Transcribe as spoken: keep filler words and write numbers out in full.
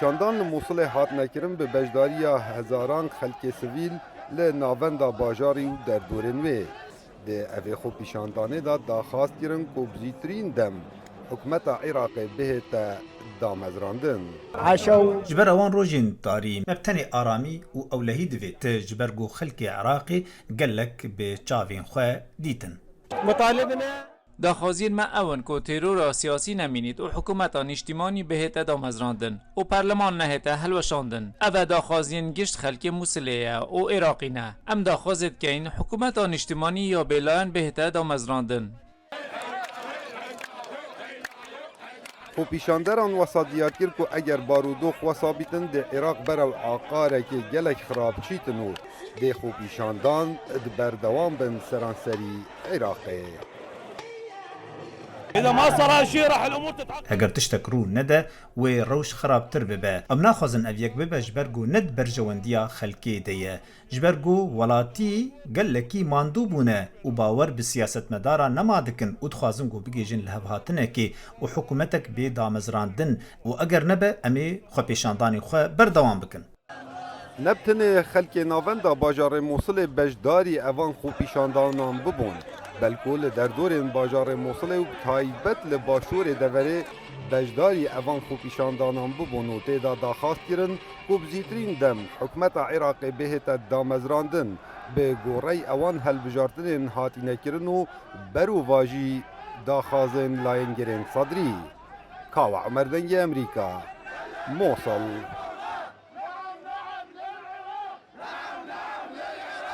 Şandan li Mûsilê hatine kirin bi beşdariya hezaran xelkê sivîl li navenda bajarî û derdorên wê. Di evê xwepîşandanê de daxwaz kirin ku bi zîtirîn dem hikûmeta Iraqê bihête damezrandin. Ji ber ewan rojên tarî me bi tenê aramî û ewlehî divê ti ji ber ku xelkê Iraqê gelek bi çavên xwe dîtin. Daxwaziyên me ew in ku terora siyasî nemînît û hikûmeta nîştîmanî bihête damezrandin û perleman nehête hilweşandin. Ev e daxwaziyên gişt xelkê Mûsilê ye û Iraqî ne. Em daxwazê dikeyin hikûmeta nîştîmanî ya bêlayan bihête damezrandin. Xwepîşanderan wesa diyar kir ku eger barûdox wesa bîtin dê Iraq berew aqarekê gelek xirab çîtin û dê xwepîşandan di berdewam bin seranserî Iraqê. Heger tiştek rû nede, wê rewş xirabtir bibe. Em naxwazin ev yek bibe ji ber ku ne di berjewendiya xelkê de ye. Ji ber ku welatî gelekî mandû bûne û bawer bi siyasetmedara nema dikin û dixwazin ku bigihîjin lihevhatinekê û hikûmetek bê damezrandin û eger nebe em ê xwepêşandanên xwe berdewam bikin. Ne bi tenê xelkê navenda bajarê Mûsilê beşdarî evan xwepîşandanan bibûn, belku li derdorên bajarê Mûsilê û bi taybet li başûrê deverê beşdarî evan xwepîşandanan bibûn û tê de daxwaz kirin ku bi zîtirîn dem hikûmeta Iraqê bihête damezrandin, bi gorey ewan hilbijartinên hatine kirin û berovajî daxwazên layengirên Sedrî. Kawa Umer, Dengê Emerîka, Mosul.